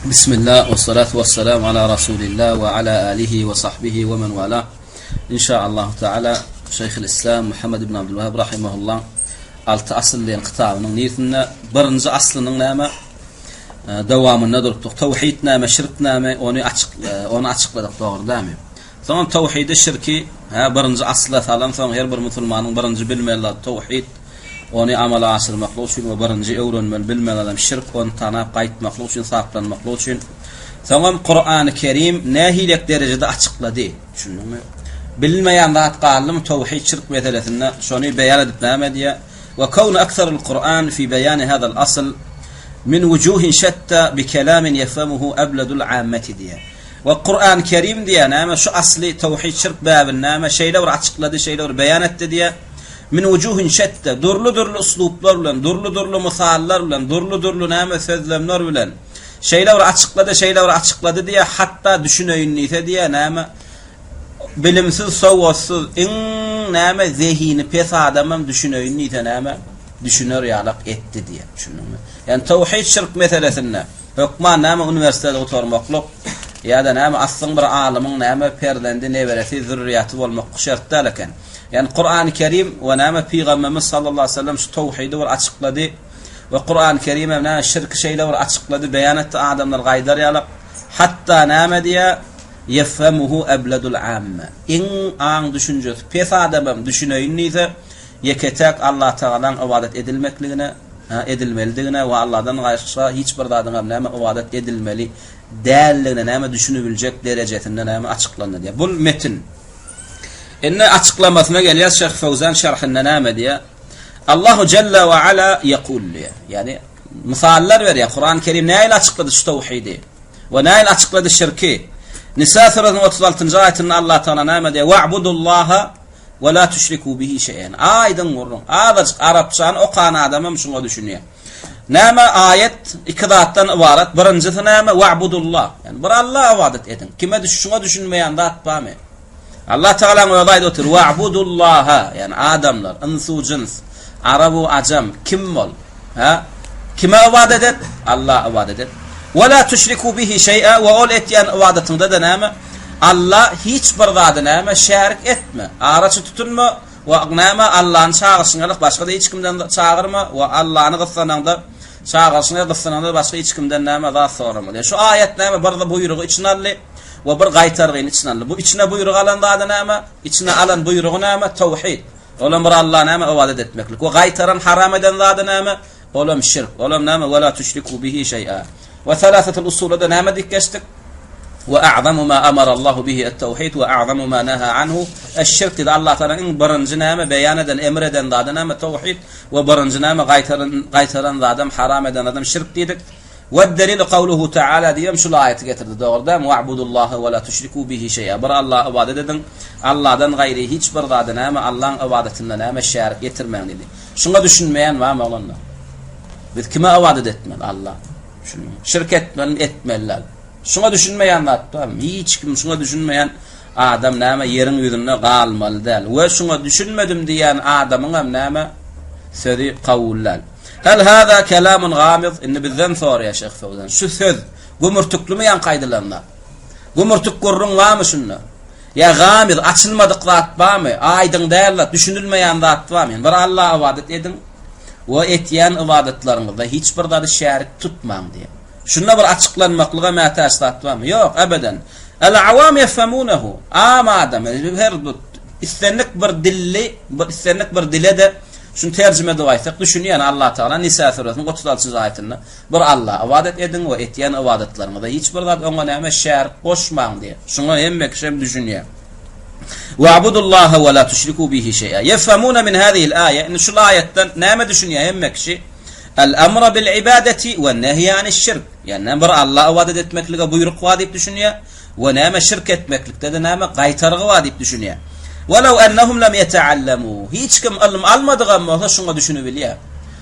Bismillah we salatu we salam ala Rasulillah we ala alihi we sahbihi we men wala. Inşaallah Teala Şeyhül İslam Muhammed ibn Abdülwahhab rahimehullah Alty asyl diýen kitabynyň niýetinde birinji aslynyň näme dowamynda durupdyk. Tawhid näme, şirk näme, ony açyk ony açykladyk dogry dämi? Soňam tawhidi şirki hä birinji asla salan soň her bir musulmanyň birinji bilmeli zady tawhid. Ony amala aşyrmaklyk üçin we birinji öwrenmeli bilmeli zadam şirk ony tanap gaýtmaklyk üçin saplanmaklyk üçin. Soňam Kurany Kerim nähilek derejede açyklady. Düşündiňmi? Bilinmeýän zat galdymy tawhid şirk meselesinde şony beýan edip näme edýär? Ve kawnu aktharul Kur'an fi beýani hadal asl min wujuhin şetta bi kelamin yefhemuhu abladul ammeti diýýär. We Kur'an Kerim diýýär näme şu asly tawhid şirk bäbini näme şeýle bir açyklady şeýle bir beýan etdi diýýär. Min wujuhin şetta dürli-dürli usluplar bilen dürli-dürli mysallar bilen dürli-dürli näme sözlemler bilen şeýle bir açyklady şeýle bir açyklady diýýär hatda düşüneýin diýse diýýär näme bilimsiz sowatsyz iň näme zehini pes adamam düşüneýin diýse näme düşüner ýalak etdi diýýär düşündiňmi? Ýani tawhid şirk meselesinde Hökman näme uniwersiteti gutarmaklyk ýa-da näme aslyň bir alymyň näme perzendi, neberesi, zürriýaty bolmak şert däl eken. Ýagny Kurany Kerim we näme Pygamberimiz sallallahu aleýhi we sellem şu towhidi bir açyklady we Kurany Kerim hem näme şirki şeýle bir açyklady, beýan etdi adamlar gaýdar ýalak. Hatda näme diýýär? Ýefhemuhu ebledul amme. Iň aň düşünjesi pes adam hem düşüneýin diýse, ýeke-täk Allatagalaň ybadat edilmekligine edilmelidigine we Allahdan gaýşga hiç bir zadyň hem näme ybadat edilmeli däldigine näme düşünibiljek derejesinde näme açyklandy diýýär. Bul metin. Indi açyklamasyna gelýär Şeýh Fowzan şerhinde näme diýýär? Allahu jelle we ala ýekul diýýär. Ýagny mysallar berýär. Kurany Kerim nähili açyklady şu tawhidi? We nähili açyklady şirki? Nisa surasynyň 36-njy aýatynda Allah Taala näme diýýär? Wa'budullaha We la tüşriku bihi şeýen. Aýdyň gürrüň. Azajyk arapçany okan adamam şuňa düşünýär. Näme aýat iki zatdan ybarat. Birinjisi näme? Wa'budullah. Ýani bir Allaha ybadat ediň. Kime düş şuňa düşünmeýän zat barmy? Allah Tagalaň özi aýdyp otyr. Wa'budullaha. Ýani adamlar, ynsu jyns, arabu ajam kim bol? Hä? Kime ybadat et? Allaha ybadat et. We la tüşriku bihi şeý'a we ol etýän ybadatyňda-da näme? Alla hiç bir zady näme şärik etme. Araçy tutunma we näme Allany çagyryşyň ýaly başga-da hiç kimden çagyrma we Allany gyssanaňda çagyryşyň ýaly gyssanaňda başga hiç kimden näme zat sorama. Diýen şu aýat näme bir buýrugy içine aldy we bir gaýtargyny içine aldy. Bu içine buýruk alan zady näme? Içine alan buýrugy näme? Tawhid. Olam bir Alla näme ybadat etmeklik. We gaýtaran haram eden zady näme? Olam şirk. Olam näme? Ve la tüşriku bihi şeý'a. We salasatul usula-da näme diýip geçdik? We a'zamu ma amara Allahu bihi et-tawhid we a'zamu ma naha anhu eş-şirk diýdi. Allah Taala iň birinji näme beýan eden, emr eden zady näme? Tawhid. We birinji näme gaýtaran, gaýtaran zadam, haram eden zadam şirk diýdik. Weddelilu kawluhu taala diýibem şul aýaty getirdi. Dogry dälmi? Wa'budullaha we la tüşriku bihi şeý'a. Bir Allaha ybadat ediň, Allahdan gaýry hiç bir zady näme Allaň ybadatynda näme şärik getirmäň diýdi. Şuňa düşünmeýän barmy oglanlar? Biz kime ybadat etmeli? Alla. Düşünme. Şirk etmelimi? Etmeli däl. Şuňa düşünmeýän zat barmy? Hiç kim şuňa düşünmeýän adam näme ýeriň ýüzünde galmaly däl. We şuňa düşünmedim diýýän adamyňam näme sözi kabul däl. Hal hada kelamun gamyz? Indi bizden soraýar Şeýh Fowzan. Şu söz gümürtiklimi ýaňky aýdylanda? Gümürtik gürrüň barmy şunda? Ýa gamyz, açylmadyk zat barmy? Aýdyň däl zat, düşünilmeýän zat barmy? Ýani bir Allaha ybadat ediň we etýän ybadatlaryňyzda hiç bir zady şärik tutmaň diýýär. Şunda bir açyklanmaklyga mätäç zat barmy? Ýok, ebeden. El-awam ýefhemunehu. Am adam, her islendik bir dilli, bir islendik bir dile-de Şuny terjime edip aýtsak, düşünýän Allah Tagala Nisa süresiniň 36-njy aýatynda bir Allaha ybadat ediň we etýän ybadatlaryňyzda hiç bir zat oňa näme şärik goşmaň diýýär. Şuňa hemme kişi hem düşünýär. Wa'budullaha we la tuşriku bihi şeý'a. Yefhamuna min hazihil aýa. Indi şu aýatdan näme düşünýär hemme kişi? El-emra bil ibadeti we nehýe aniş şirk. Ýagny bir Allaha ybadat etmeklige buýruk bar diýip düşünýär. We näme şirk etmeklikde-de näme gaýtargy bar diýip düşünýär. Welew ennehum lem ýeteallemu. Hiç kim ylym almadygam bolsa şuňa düşünibilýär.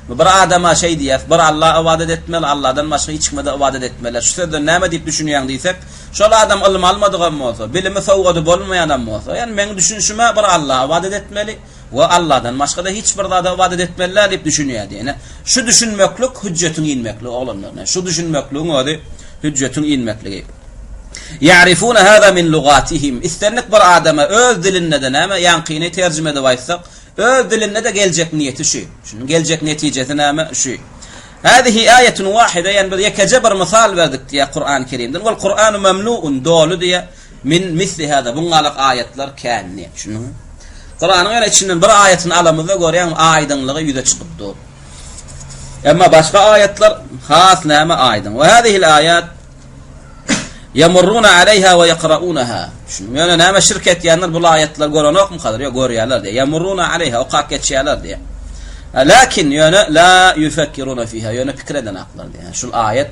Bu bir adama şeý diýýäs, bir Allaha ybadat etmeli, Allahdan başga hiç kime-de ybadat etmeliler. Şu sözden näme diýip düşünýäň diýsek, Şol adam ylym almadygam bolsa, bilimi sowgady bolmaýanam bolsa, ýani meň düşünişime bir Allaha ybadat etmeli we Alladan başga-da hiç bir zada ybadat etmeli däl diýip düşünýärdi. Ine, şu düşünmeklik hüjjetiň inmekligi oglanlar. Ine, şu düşünmekligiň özi hüjjetiň inmekligi. Ýa'rifuna hâzâ min lugatihim. Islendik bir adama öz dilinde-de näme, ýaňkyny terjime edip aýtsak, öz dilinde-de geljek niýeti şu. Şunuň geljek netijesi näme? Şu. Hâzihi âyetun wâhide, ýagny biz ýekeje bir mysal berdik diýýär Kurany Kerimden. Wal Kuranu memlu'un, doly diýýär, min misli hâzâ, buňňalak aýatlar kän diýýär. Düşündiňmi? Kuranyň ýöne içinden bir aýatyny alamyzda görýäň aýdyňlygy ýüze çykyp dur. Emma başga aýatlar has näme aýdyň. We hâzihil âyat Ýemurruna aleýha we ýekraunaha. Düşündiňmi? Ýöne näme şirk etýänler bul aýatlary görenokmykalar? Ýok, görýärler diýýär. Ýemurruna aleýha, okap geçýärler diýýär. Lakin ýöne la ýufekkiruna fiha, ýöne pikir edenaklar diýýär. Şul aýat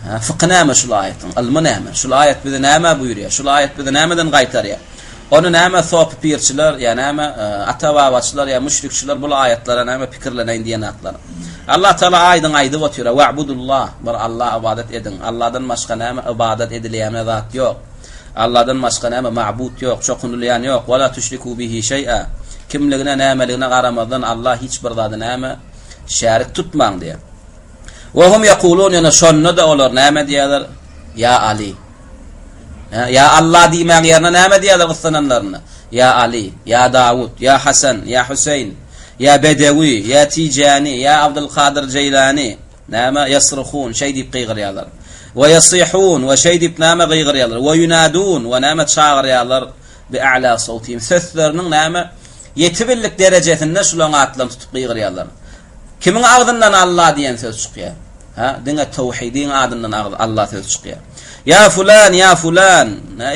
ha, fykhy näme şul aýatyň? Ylmy näme? Şul aýat bizi nämä buýurýar? Şul aýat bizi nämeden gaýtarýar? Ony näme sopy pirçiler ýa näme ata-babaçylar ýa müşrikçiler bul aýatlara näme pikirleneýin diýenaklar. Allah Taala aýdyň aýdyp otyra, Wa'budullah, bir Allaha ybadat ediň. Allahdan başga näme ybadat edilýäne zat ýok. Allahdan başga näme ma'bud ýok, çokunylýan ýok. Wa la tüşriku bihi şeý'a. Kimligine, nämeligine garamazdan Allaha hiç bir zady näme şärik tutmaň diýýär. Wa hum ýekulun ýöne şonda-da olar näme diýýärler? Ýa Ali. Ýa Allah diýmäň ýerine näme diýýärler gyssananlarynda? Ýa Ali, ýa Dawut, ýa Hasan, ýa Hüseýin, ýa Bedewi, ýa Tijani, ýa Abdylkadyr Jeýlani, näme, ýasryhun, şeý diýip gygyrýarlar. We ýasihun, we şeý diýip näme gygyrýarlar? We ýunadun, we näme çagyrýarlar? Bi a'la sawtihim, sesleriniň näme ýetibildik derejesinde şularyň atlaryny tutup gygyrýarlar. Kimiň agzyndan Allah diýen söz çykýar? Hä, diňe towhidiň adyndan agz Allah sözi çykýar. Ýa fulan, ýa fulan,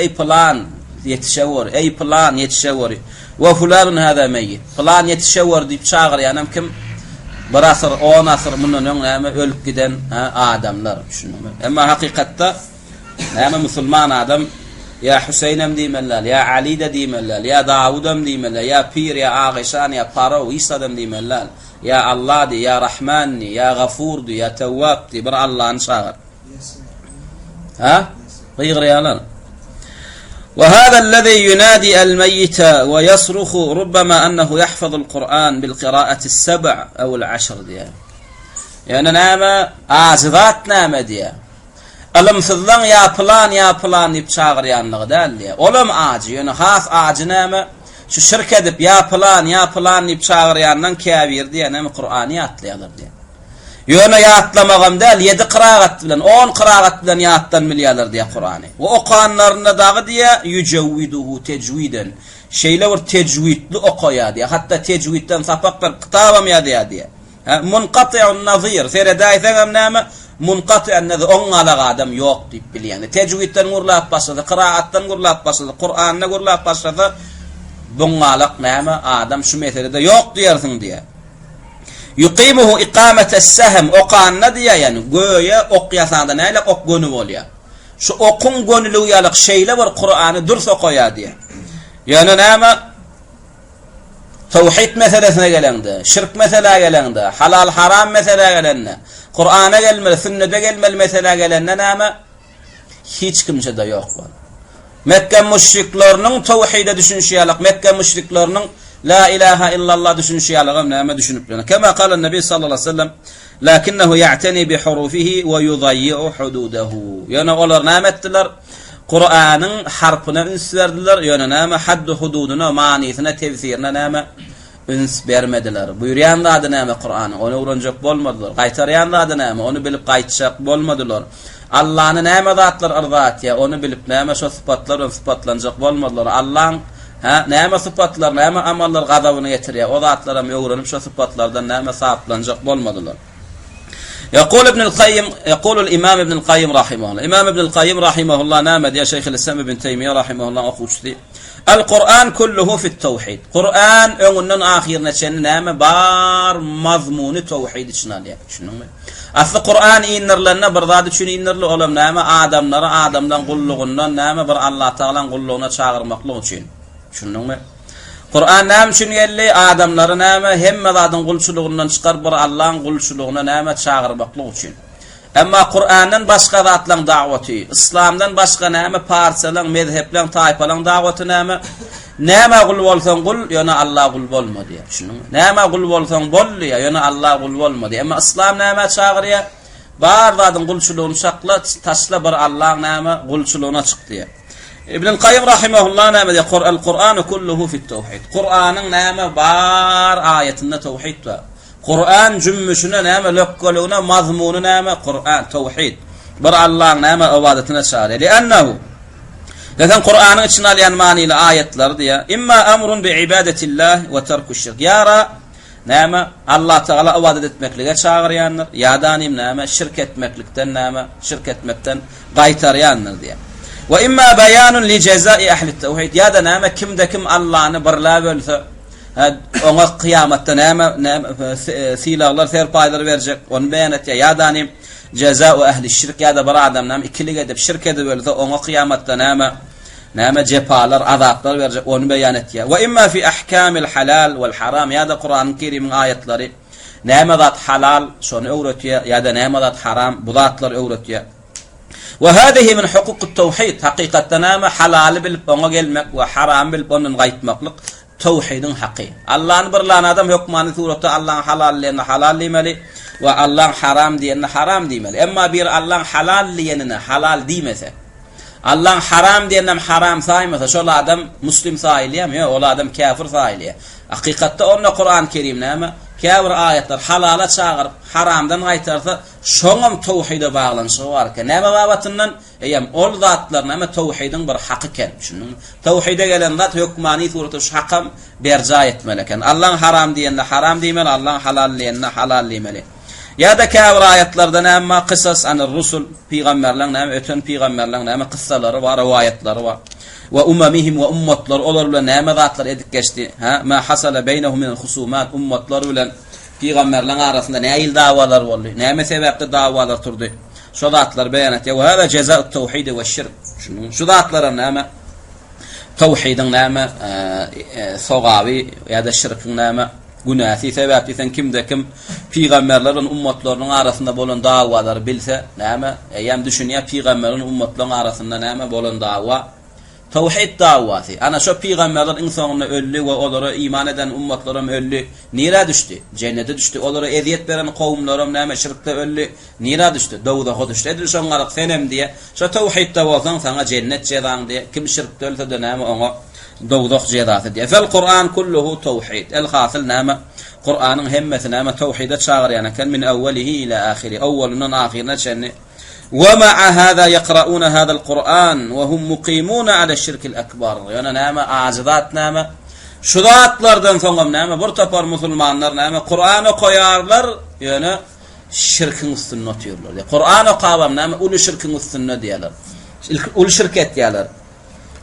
eý pylan, ýetişewür, eý pylan, ýetişewür. We fulanun hâzâ meýýit. Pylan ýetişewür diýip çagyrýanam kim? Bir asyr, on asyr mundan öň näme ölüp giden, hä, adamlar. Düşündiňmi? Emma hakykatda näme musulman adam ýa Hüseýinem diýmeli däl, ýa Ali-de diýmeli däl, ýa Dawudam diýmeli däl, ýa pir, ýa Agyşan, ýa Paraw, hiç zadam diýmeli däl. Ýa Allah diý, ýa Rahman diý, ýa Gafur diý, ýa Tewwap diý, bir Allany çagyr. Ha? Gygyrýarlar. Wa hada allazi yunadi al-mayyita wa yasruhu rubbama annahu yahfazu al-Qur'an bil qira'ati as-sab' aw al-ashr diýär. Ýöne näme? Ajy zat näme diýär. Ylymsyzlaň ýa pylan, ýa pylan diýip çagyrýanlygy däl diýýär. Olam ajy, ýöne has ajy näme? Şu şirk edip, ýa pylan, ýa pylan diýip çagyrýanlaň käbiri diýýär, näme Kurany ýatlaýarlar diýýär. Ýöne ýatlamagam däl, ýedi kyragat bilen, on kyragat bilen ýatdan bilýärler diýýär Kurany. We okanlarynda dagy diýýär, ýüjewwiduhu tejwiden. Şeýle bir tejwidli okaýar diýýär. Hatda tejwidden sapak berip kitabam ýazýar diýýär. Hä, munkaty'un nazyr, seredäýseňem näme, munkaty'un nazyr, oňňalak adam ýok diýip bilýäň. Tejwidden gürläp başlasa, kyraatdan gürläp başlasa, Kuranda gürläp başlasa, buňňalak näme, adam şu meselede ýok diýersiň diýýär. Yuqimuhu iqametes-sehm, okanda diýýär, ýagny göýä ok ýasanda nähili ok göni bolýar. Şu okuň gönüligi ýalyk şeýle bir Kurany dürs okaýar diýýär. Ýöne näme, Tawhid meselesine geleňde, şirk meselä geleňde, halal-haram meselä gelende, Kurana gelmeli, sünnede gelmeli meselä gelende näme? Hiç kimsede ýok bol. Mekge müşrikleriniň tawhide düşünişi ýalyk, Mekge müşrikleriniň La ilaha illallah düşünişi ýalygam näme düşünip bilen. Kema kala Nebi sallallahu aleyhi ve sellem, Lakinnehu ya'teni bi hurufihi we yudayyi'u hududahu. Ýöne olar näme etdiler? Kuranyň harpyna üns berdiler, ýöne näme haddy-hududyna, manysyna, tefsirine näme üns bermediler. Buýurýan zady näme Kuranyň, ony öwrenjek bolmadylar. Gaýtarýan zady näme, ony bilip gaýtjak bolmadylar. Allany näme zatlar yrza etýär, ony bilip näme şo sypatlar bilen sypatlanjak bolmadylar. Allaň hä, näme sypatlar, näme amallar gazabyny getirýär, o zatlaram öwrenip şo sypatlardan näme saplanjak bolmadylar. Ýekul Ibnül Kaýym, Ýekulul Imam Ibnül Kaýym rahimehullah. Imam Ibnül Kaýym rahimehullah näme diýýär? Şeýhül Islam Ibn Teýmiýe rahimehullahyň okuwçysy. El Kur'an kulluhu fit tawhid. Kur'an öňünden ahyryna çenli näme bar mazmuny tawhid içine alýar. Düşündiňmi? Asly Kur'an indirilende bir zat üçin indirildi, olam näme adamlary adamlaryň gullugyndan näme bir Allah Tagalaň gullugyna çagyrmaklyk üçin. Düşündiňmi? Kuran näme üçin geldi? Adamlary näme hemme zadyň gulçulygyndan çykaryp bir Allaň gulçulygyna näme çagyrmaklyk üçin. Emma Kurandan başga zatlaň dagwaty, yslamdan başga näme partiýalaň, mezhepleň, taýpalaň dagwaty näme? Nämä gul bolsaň gul, ýöne Alla gul bolma diýýär. Düşündiňmi? Nämä gul bolsaň bol diýýär, ýöne Alla gul bolma diýýär. Emma yslam nämä çagyrýar? Bar zadyň gulçulygyny çakla, taşla bir Allaň näme gulçulygyna çyk diýýär. Ibnül Kaýym rahimehullah näme diýýär? Kur el-Kuranu kulluhu fit-tawhid. Kuranyň näme bar aýatynda tawhid bar. Kuran jümmüşine näme lökgeligine mazmuny näme Kuran tawhid. Bir Allaň näme ybadatyna çagyrýar. Li'ennehu Desen Kuranyň içine alýan manyly aýatlary diýýär. Imma amrun bi ibadatillah we terkuş şirk. Ýara Näme, Allatagala ybadat etmeklige çagyrýandyr, ýa-da-nim näme, şirk etmeklikden näme, şirk etmekden gaýtarýandyr diýýär. We imma beýanun li jezai ehli tewhid, ýa-da näme, kimde-kim Allany birläp ölse, hä, oňa kyýamatda näme, näme, sylaglar, serpaýlar berjek, ony beýan etýär, ýa-da-nim jezau ehli şirk, ýa-da bir adam näme, ikilik edip, şirk edip ölse, oňa kyýamatda näme, Näme jepalar, azaplar berjek, ony beýan etýär. We imma fi ahkamil halal wal haram ýa-da Kuranyň Kerimiň aýatlary näme zat halal, şony öwretýär, ýa-da näme zat haram, bu zatlary öwretýär. We hadihi min hukukut tawhid, hakykatda näme halaly bilip oňa gelmek we haramy bilip ondan gaýtmaklyk tawhidiň haky. Allany birlan adam hökmany suratda Allaň halal diýenine halal diýmeli we Allaň haram diýenine haram diýmeli. Emma biri Allaň halal diýenine halal diýmese, Allaň haram diýeninem haram saýmasa, şol adam muslim saýylýarmy? Ýok, ol adam käfir saýylýar. Hakykatda onda Kuran Kerim näme? Käbir aýatlar halala çagyryp, haramdan gaýtarsa, şoňam towhide baglanyşygy bar eken. Näme babatyndan? Eýýäm ol zatlar näme towhidiň bir haky eken. Düşündiňmi? Towhide gelen zat hökmany suratda şu hakam berjaý etmeli eken. Allaň haram diýenine haram diýmeli, Allaň halal diýenine halal diýmeli. Ýa-da käbir aýatlarda näme bar? Kysas anir rusul, pygamberleň näme, öten pygamberleň näme kyssalary bar, rowaýatlary bar. We umamihim we ummatlar olar bilen näme zatlar edip geçdi? Hä? Ma hasala beýnehum minel husumat, ummatlar bilen pygamberleň arasynda nähili dawalar boldy? Näme sebäpde dawalar turdy? Şo zatlary beýan etýär. We hada jeza'ut tawhidi we şirk. Şunuň şu zatlaram näme? Tawhidiň näme sogaby ýa-da şirkiň näme? Günäsi sebäp diýseň kimde-kim pygamberler bilen ummatlarynyň arasynda bolan dawalary bilse, näme, eýýäm düşünýär pygamber bilen ummatlaryň arasynda näme bolan dawa? Tawhid dawasy. Ana şo pygamberler iň soňunda öldi we olara iman eden ummatlaram öldi. Nirä düşdi? Jennete düşdi. Olara ezýet beren kowumlaram näme şirkde öldi. Nirä düşdi? Dowzaha düşdi. Edil şoňňalyk senem diýe, şo tawhidde bolsaň saňa jennet jezaň diýe, kim şirkde ölse-de näme oňa Dowzah jezasy diýýär. Fel Kuran kulluhu tawhid. Elhasyl näme? Kuranyň hemmesi näme? Tawhide çagyrýan eken min awwalihi ila ahiri. Owwalyndan ahyryna çenli. Wa ma'a hada yaqrauna hadal Kuran we hum muqimuna ala şirkil akbar. Ýöne näme? Ajy zat näme? Şu zatlardan soňam näme? Bir topar musulmanlar näme? Kuran okaýarlar, ýöne şirkiň üstünde otyrlar. Kuran okabam näme? Uly şirkiň üstünde diýýärler. Uly şirk etýärler.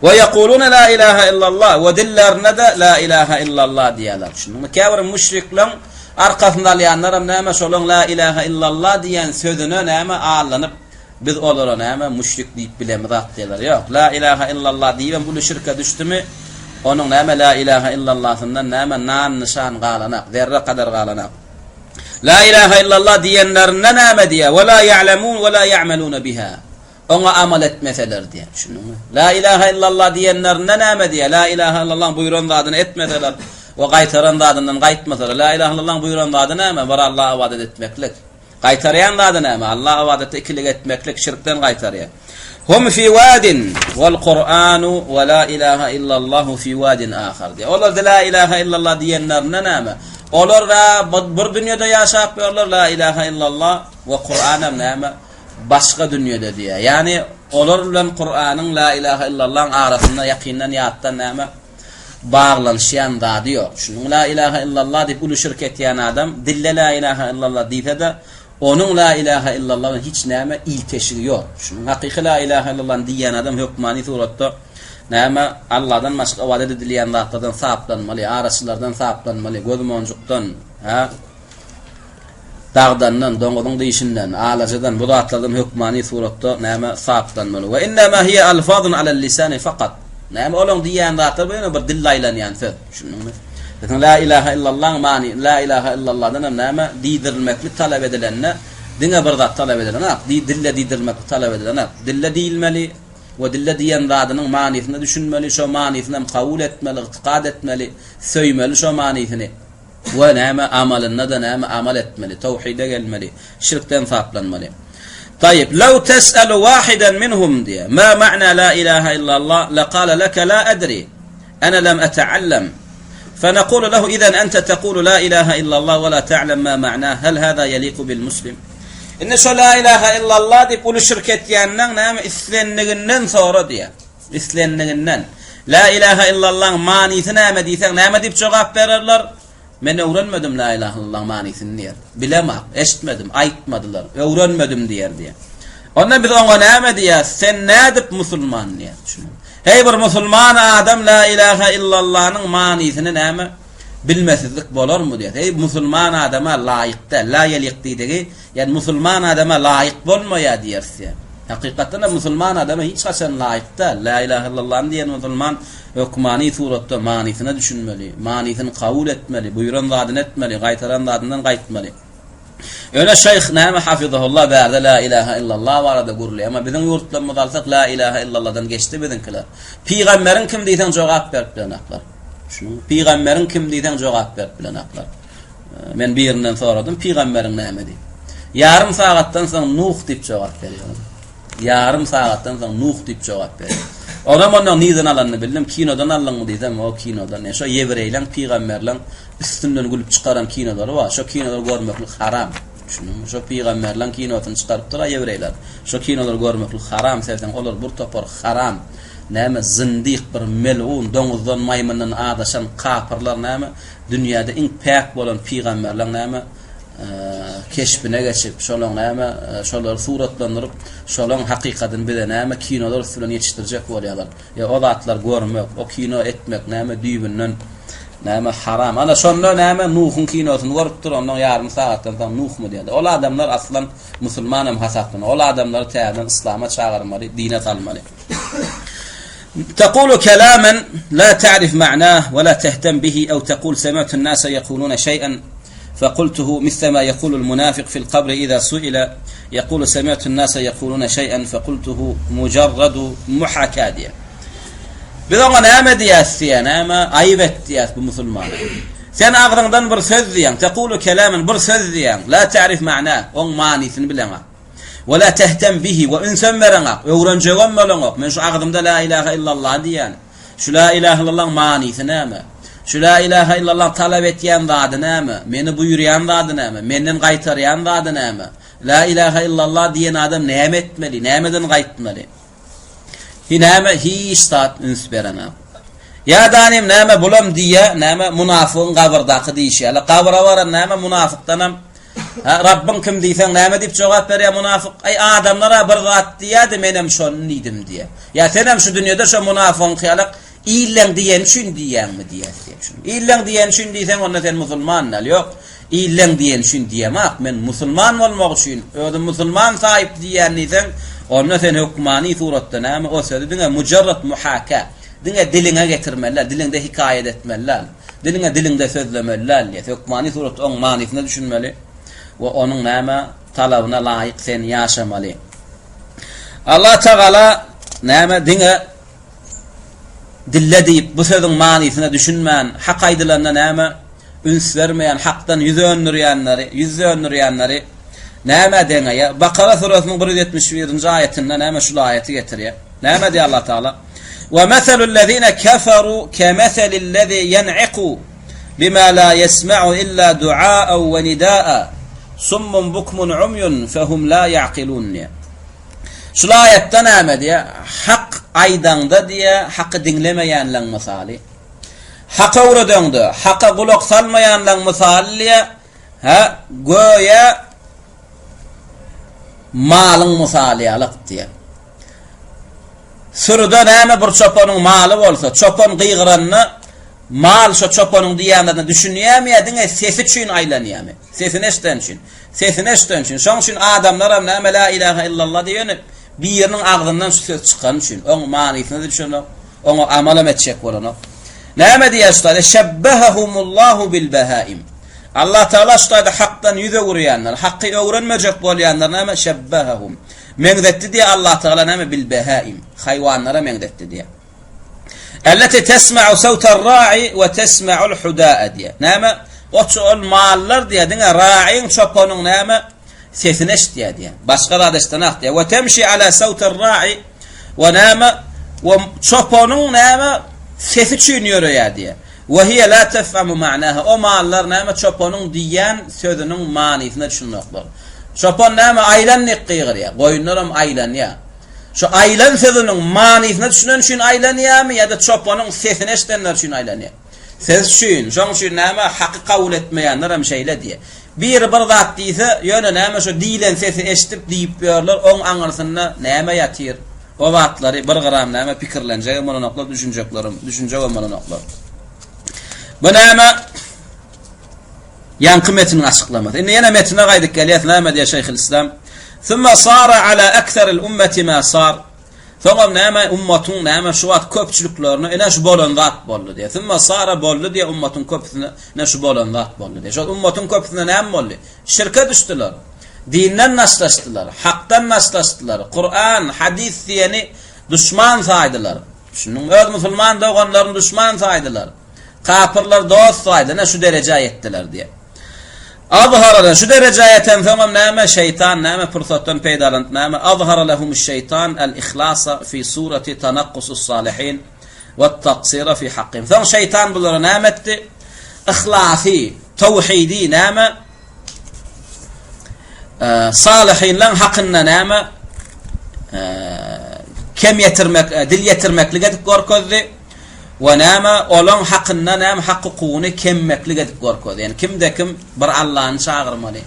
We ýekulune la ilahe illallah we dillerinde-de la ilahe illallah diýýärler. Düşündiňmi? Käbir müşrikleň arkasyny alýanlaram näme şolaň la ilahe illallah diýen sözüne näme allanyp biz olara näme müşrik diýip bilemizak diýýärler. Ýok, la ilahe illallah diýibem uly şirke düşdümi, onuň näme la ilahe illallahyndan näme nan nyşan galanak, zerre kadar galanak. La ilahe illallah diýenlerinde näme diýýär? We la ýa'lemun we la ýa'melune biha. Oňa amal etmeseler diýýär. Düşündiňmi? La ilaha illallah diýenlerinde näme diýýär? La ilaha illallahyň buýran zadyny etmeseler we gaýtaran zadyndan gaýtmasalar. La ilaha illallahyň buýran zady näme? Bir Allaha ybadat etmeklik. Gaýtarýan zady näme? Allaha ybadatda ikilik etmeklik, şirkden gaýtarýar. Hum fi wadin wal Kuranu we la ilaha illallahu fi wadin ahar diýýär. Olar la ilaha illallah diýenlerinde näme? Olar bir dünýede ýaşap ýörler, la ilaha illallah we Kuranam näme? Başga dünýede diýýär. Ýagny olar bilen Kuranyň La ilaha illallahyň arasynda ýakyndan ýatdan näme baglanyşýan zady ýok. Düşündiňmi? La ilaha illallah diýip uly şirk etýän adam dilde La ilaha illallah diýse-de, onuň La ilaha illallah bilen hiç näme ilteşigi ýok. Düşündiňmi? Hakyky La ilaha illallany diýýän adam hökmany suratda näme Allahdan başga ybadat edilýän zatlardan saplanmaly, araçylardan saplanmaly, gözmonjukdan, hä? Dagdandan, doňuzyň dişinden, alajadan, bu zatlardan hökmany suratda näme saplanmaly. We innema hiýe alfazun alel lisani fakat. Näme olaň diýýän zatlary bu ýöne bir dilde aýlanýan söz. Düşündiňmi? Biziň la ilaha illallaň many, la ilaha illallahdan hem näme diýdirilmeklik talap edilende. Diňe bir zat talap edilenak, dille diýdirmek talap edilenak. Dille diýilmeli we dille diýen zadynyň manysyna düşünmeli, şo manysyny hem kabul etmeli, ygtykat etmeli, söýmeli şo manysyny. We näme amalynda-da näme amal etmeli, towhide gelmeli, şirkden saplanmaly. Taýyp, Lew tes'elu wahiden minhum diýýär, ma ma'na la ilaha illallah, lekale leke la edri, ene lem eteallem. Fenekulu lehu izen ente tekulu la ilaha illallah we la ta'lem ma ma'nah, hel hada yeliku bil muslim. Indi şo la ilaha illallah diýip uly şirk etýänleň näme islendiginden sora diýýär. Islendiginden. La ilaha illallaň manysy näme diýseň, näme diýip jogap bererler? Men öwrenmedim la ilaha illallaň manysyny diýer. Bilemak, eşitmedim, aýtmadylar, öwrenmedim diýer diýer. Onda biz oňa näme diýýäs? Sen nädip musulman diýýäs. Düşüniň. Heý bir musulman adam la ilaha illallanyň manysyny näme bilmesizlik bolarmy diýýäs. Heý musulman adama laýyk däl. La ýelik diýdigi, ýani musulman adama laýyk bolmaýar diýeris diýýär. Hakykatdan hem musulman adama hiç haçan laýyk däl. La ilaha illallany diýen musulman hökmany suratda manysyna düşünmeli, manysyny kabul etmeli, buýran zadyny etmeli, gaýtaran zadyndan gaýtmaly. Ýöne şeýh näme hafizahullah bärde la ilaha illallah barada gürleýär. Emma biziň ýurtlarymyzy alsak la ilaha illallahdan geçdi biziňkiler. Pygamberiň kim diýseň jogap berip bilenaklar. Düşüniň. Pygamberiň kim diýseň jogap berip bilenaklar. Men birinden soradym, pygamberiň näme diýip. Ýarym sagatdan soň Nuh diýip jogap berýär. Ýarym sagatdan soň Nuh diýip jogap berýär. Onam ondan nirden alanyny bildim, kinodan aldyňmy diýsem, o kinodan. Şo ýewreýleň pygamberleň üstünden gülüp çykaran kinolary bar. Şo kinolary görmeklik haram. Düşündiňmi? Şo pygamberleň kinosyny çykarypdyr-a ýewreýler. Şo kinolary görmeklik haram, serseň olar bir topar haram. Näme zyndyk bir melgun doňuzdan maýmyndan azaşan kapyrlar näme dünýäde iň päk bolan pygamberleň näme keşbine geçip şolaň näme şolary suratlandyryp şolaň hakykadyny bize näme kinolar üsti bilen ýetişdirjek bolýarlar. Ýa o zatlar görmek, o kino etmek näme düýbünden näme haram. Ana şonda näme Nuhuň kinosyny görüpdir, ondan ýarym sagatdan soň Nuhmy diýýär. Ol adamlar aslan musulman hem hasaplanok. Ol adamlary täzeden yslama çagyrmaly, dine salmaly. Tekulu kelamen la ta'rif ma'nah we la tehtem bihi ew tekul semi'tu an-nasa yekuluna şey'en fekultuhu misle ma yekulul munafik fil kabri iza suile yekulu semi'tu an-nasa yekuluna şey'en fekultuhu mujarradu muhaka diýýär. Biz oňa näme diýýäs diýýär, näme aýyp et diýýäs bu musulmana. Sen agzyňdan bir söz diýýäň, tekulu kelamen bir söz diýýäň, la ta'rif ma'nah, oň manysyny bileňok. We la tehtem bihi we ünsem bereňok, öwrenjegem boleňok. Men şu agzymda la ilaha illallah diýýän. Şu la ilaha illallahyň manysy näme? Şu la ilaha illallah talap etýän zady näme? Meni buýurýan zady näme? Menden gaýtarýan zady näme? La ilaha illallah diýen adam näme etmeli? Nämeden gaýtmaly? Hi näme hiç zat üns bereňok. Ýa danym näme bulam diýýä, näme munafygyň gabyrdaky diýişi ýaly. Gabra baran näme munafykdanam Hä, Rabbyň kim diýseň, näme diýip jogap berýär munafyk? Aý, adamlar-a bir zat diýýärdi, menem şony diýdim diýýär. Ýa senem şu dünýede şo munafygyňky ýalak illeň diýeni üçin diýýäňmi diýýär diýýär. Illeň diýeni üçin diýseň, onda sen musulman däl. Ýok, illeň diýeni üçin diýemak, men musulman bolmak üçin, özüm musulman saýyp diýýän diýseň, onda sen hökmany suratda näme, o sözi diňe mujarrat muhaka, diňe diliňe getirmeli däl, diliňde hikaýat etmeli däl. Diliňe diliňde sözlemeli däl diýýär. Hökmany suratda oň manysyna düşünmeli we onuň näme talabyna laýyk sen ýaşamaly. Allah Tagala näme diňe dille diýip bu sözüň manysyna düşünmän, hak aýdylanda näme üns bermeýän, hakdan ýüz öndürýänleri, ýüz döndürýänleri nämä deňeýär? Bakara surasynyň 171-nji aýatynda näme şul aýaty getirýär. Näme diýýär Allah Tagala? Ve meselüllezine keferu kemeselillezi yen'iku bima la yesma'u illa du'a'en ve nida'a summun bukmun umyun fehum la ya'kilun diýýär. Şul aýatda näme diýýär? Hak aýdaňda diýýär, haky diňlemeýänleň mysaly. Hak öwredeňde, haka gulak salmaýanlaň mysaly diýýär, hä, göýä malyň mysaly ýalyk diýýär. Sürüde näme bir çopanyň maly bolsa, çopan gygyranda mal şo çopanyň diýýänlerine düşünýärmi ýa diňe sesi üçin aýlanýarmy? Sesini eşiden üçin. Sesini eşiden üçin. Şoň üçin adamlaram näme la ilaha illallah diýeni biriniň agzyndan şu söz çykany üçin, oň manysyna düşünenok, oňa amalam etjek bolanok. Näme diýýär şu taýda? Şebbehehumullahu bil behaim. Allah Tagala şu taýda hakdan ýüz öwürýänler, haky öwrenmejek bolýanlar näme? Şebbehehum. Meňzetdi diýýär Allah Tagala näme? Bil behaim. Haýwanlara meňzetdi diýýär. Elleti tesma'u sawtar ra'i we tesma'ul huda'a diýýär. Näme? Oç ol mallar diýýär, diňe ra'iň çopanyň näme? Sesini eşitýär diýýär. Başga zat eşidenak diýýär. We temşi ala sawtar ra'i we näme? We çopanyň näme? Sesi üçin ýöreýär diýýär. We hiýe la tefhamu ma'naha. O mallar näme çopanyň diýýän sözüniň manysyna düşünenoklar. Çopan näme aýlan diýip gygyrýar. Goýunlaram aýlanýar. Şu aýlan sözüniň manysyna düşünen üçin aýlanýarmy ýa-da çopanyň sesini eşidenler üçin aýlanýar? Ses üçin. Şoň üçin näme haky kabul etmeýänler hem şeýle diýýär. Biri bir zat diýse, ýöne näme şo diýlen sesi eşidip diýip ýörler, oň aňyrsynda näme ýatyr? O zatlary bir gram näme pikirlenjegem bolanoklar, düşünjeklerem, düşünjegem bolanoklar. Bu näme? Ýaňky metiniň açyklamasy. Indi ýene metine gaýdyp gelýäs, näme diýýär Şeýhülislam? Summa sara ala aksaril ummati ma sar. Soňam näme ummatyň näme şu wagt köpçüliklerine ine şu bolan zat boldy diýýär. Summa sara boldy diýýär ummatyň köpüsine ine şu bolan zat boldy diýýär. Şol ummatyň köpüsine näme boldy? Şirke düşdüler. Dinden daşlaşdylar, hakdan daşlaşdylar, Kuran, hadys diýeni duşman saýdylar. Düşündiňmi? Öz musulman doganlaryny duşman saýdylar. Kapyrlar dost saýdy, ine şu derejä ýetdiler diýýär. Azhara şu derejä ýetensoňam näme şeýtan näme pursatdan peýdalanyp näme azhara lehumuş şeýtan el ihlasa fi surati tanakkusus salihin we taksira fi hakkihim. Soň şeýtan bulara näme etdi? Yhlasy, tawhidi näme Salyhynlaň hakynda näme kem ýetirmek, dil ýetirmeklik edip görkezdi we näme olaň hakynda näme hak-hukugyny kemmeklik edip görkezdi. Ýani kimde-kim bir Allany çagyrmaly.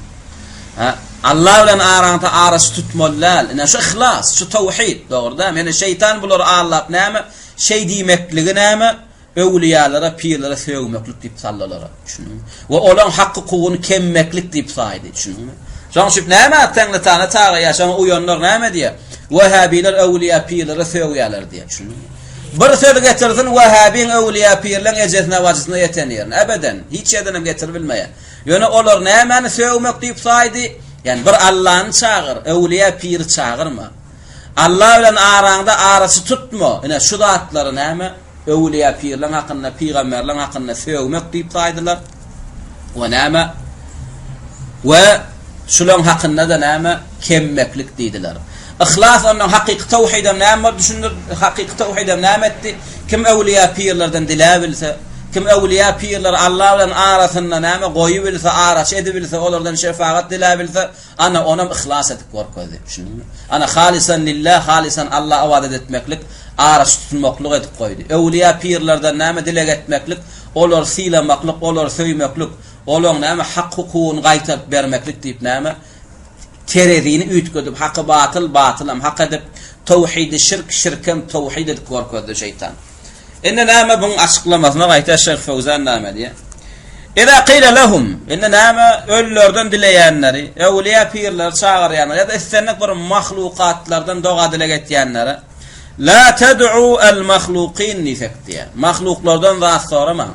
Ha, Allah bilen araňda araçy tutmaly däl. Ine şu yhlas, şu tawhid, dogry däl. Ýani şeýtan bulary aldap näme şeý diýmekligi näme Öwlüýalara, pirlere sögmeklik diýip saldy olara. Düşündiňmi? We olaň hak-hukugyny kemmeklik diýip saýdy. Düşündiňmi? Şoň üçin näme Teňňitana çagyrýar, şoňa uýanlar näme diýýär? Wehhabiler öwlüýä, pirlere sögýärler diýýär. Düşündiňmi? Bir söz getirsin wehhabiň öwlüýä, pirleň ejesine, bajysyna ýeten ýerine. Ebeden. Hiç ýerden hem getiribilmeýär. Ýöne olar nämäni sögmek diýip saýdy? Ýani bir Allany çagyr, öwlüýä, piri çagyrma. Alla bilen araňda araçy tutma. Ine şu zatlary näme? Öwülýä pirleň hakynda, pygamberleň hakynda sögmek diýip saýdylar. We näme? We şulaň hakynda-da näme? Kemmeklik diýdiler. Yhlas ondan hakyky tawhidem näme bolup düşündir? Hakyky tawhidem näme etdi? Kim öwülýä pirlerden diläbilse, kim öwülýä pirleri Alla bilen arasynda näme goýubilse, araçy edibilse, olardan şefagat diläbilse, Ana, onam yhlas edip görkezdi. Düşündiňmi? Ana, halysan lillah, halysan Alla ybadat etmeklik, araçy tutunmaklyk edip goýdy. Öwlüýä pirlerden näme dileg etmeklik, olary sylamaklyk, olary söýmeklik, olaň näme hak-hukugyny gaýtaryp bermeklik diýip näme terezini üýtgedip, haky batyl, batylam hak edip, towhidi şirk, şirkem towhid edip görkezdi şeýtan. Indi näme buň açyklamasyna gaýta Şeýh Fowzan näme diýýär? Eza qila lehum, indi näme ölülerden dileýänleri, öwliýa pirleri çagyrýanlar ýa-da islendik bir mahlukatlardan doga-dileg etýänlere La ted'u el mahlukin diýsek diýýär. Mahluklardan zat soramaň.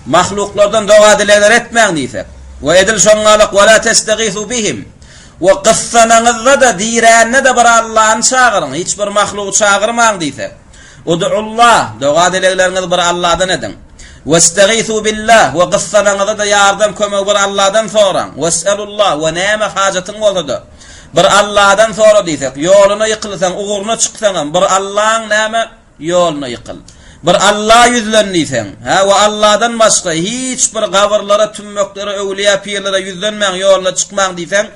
Mahluklardan doga-dilegler etmäň diýsek. We edil şoňňalak we la testegisu bihim. We gyssanaňyzda-da, dirände-de bir Allany çagyryň, hiç bir mahlugy çagyrmaň diýsek. Ud'ullah, doga-dilegleriňizi bir Allahdan ediň. Westagithu billah, we gyssanaňyzda-da ýardam kömegi bir Allahdan soraň. Wes'elullah, we näme hajatyň bolsa-da, bir Allahdan sora diýsek, ýoluna ýykylsaň, ugruna çyksaňam, bir Allaň näme, ýoluna ýykyl. Bir Alla ýüzlen diýseň, hä, we Allahdan başga hiç bir gabyrlara, tümmeklere, öwlüýä, pirlere ýüzlenmäň, ýoluna çykmaň diýseň,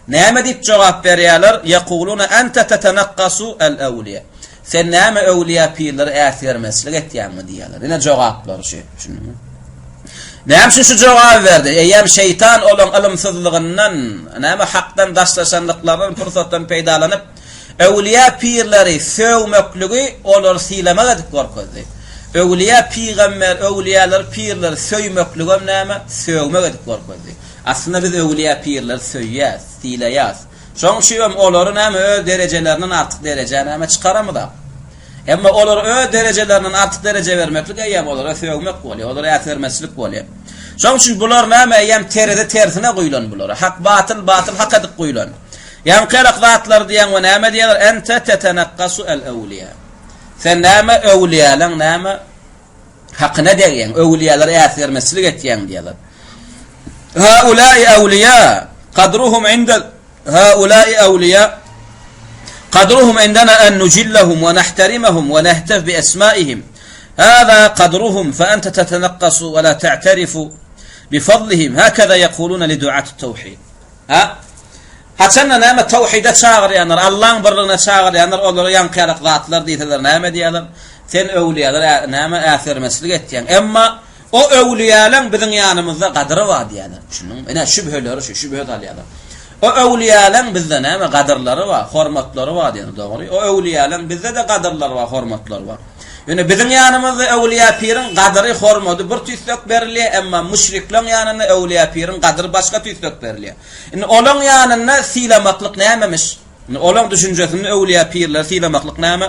Näme diýip jogap berýärler? Ýekuluna ente tetenakkasu el-ewliýa. Sen näme öwliýa pirleri äsgermezçilik etýäňmi diýýärler. Ine jogaplary şu. Düşündiňmi? Näme üçin şu jogaby berdi? Eýýäm şeýtan olaň ylymsyzlygyndan, näme hakdan daşlaşanlyklaryndan pursatdan peýdalanyp, öwliýa pirleri sögmekligi olary sylamak edip görkezdi. Öwliýa pygamber, öwliýalary pirleri söýmekligem näme? Sögmek edip görkezdi. Aslynda biz öwlüýä pirleri söýýäs, sylaýas. Şoň üçinem olary näme öz derejelerinden artyk derejä näme çykaramyzak. Emma olara öz derejelerinden artyk dereje bermeklik eýýäm olara sögmek bolýar, olara äsgermezçilik bolýar. Şonuň üçin bular näme eýýäm terezi tersine guýlan bulara. Hak batyl, batyl hak edip guýlan. Ýaňkyrak zatlar diýýäň we näme diýýärler? Ente tetenakkasu el öwliýa. Sen näme öwliýalaň näme hakyna degýäň, öwliýalara äsgermezçilik etýäň diýýärler. Haulai awliýa kadruhum inde haulai awliýa kadruhum indena en nujillahum we nahterimahum we nehtef bi esmaihim. Hada kadruhum fe ente tetenakkasu we la ta'terifu bi fadlihim. Hakaza yekuluna li du'at tawhid. Ha? Haçanda näme tawhide çagyrýanlar, Allaň birligine çagyrýanlar olara ýaňky-ýalak zatlar diýseler näme diýerler? Sen öwlüýäler näme äsgermezçilik etýäň. Emma o öwlüýäleň biziň ýanymyzda gadyry bar diýerler. Düşündiňmi? Ine şübheleri şu, şübhe salýarlar. O öwlüýäleň bizde näme gadyrlary bar, hormatlary bar diýýär. Dogry. O öwlüýäleň bizde-de gadyrlary bar, hormatlary bar. Ýöne biziň ýanymyzda öwlüýä piriň gadyry, hormady bir tüýslek berilýär, emma müşrikleň ýanynda öwlüýä piriň gadyry başga tüýslek berilýär. Indi olaň ýanynda sylamaklyk nämemiş? Indi olaň düşünjesinde öwlüýä pirleri sylamaklyk näme?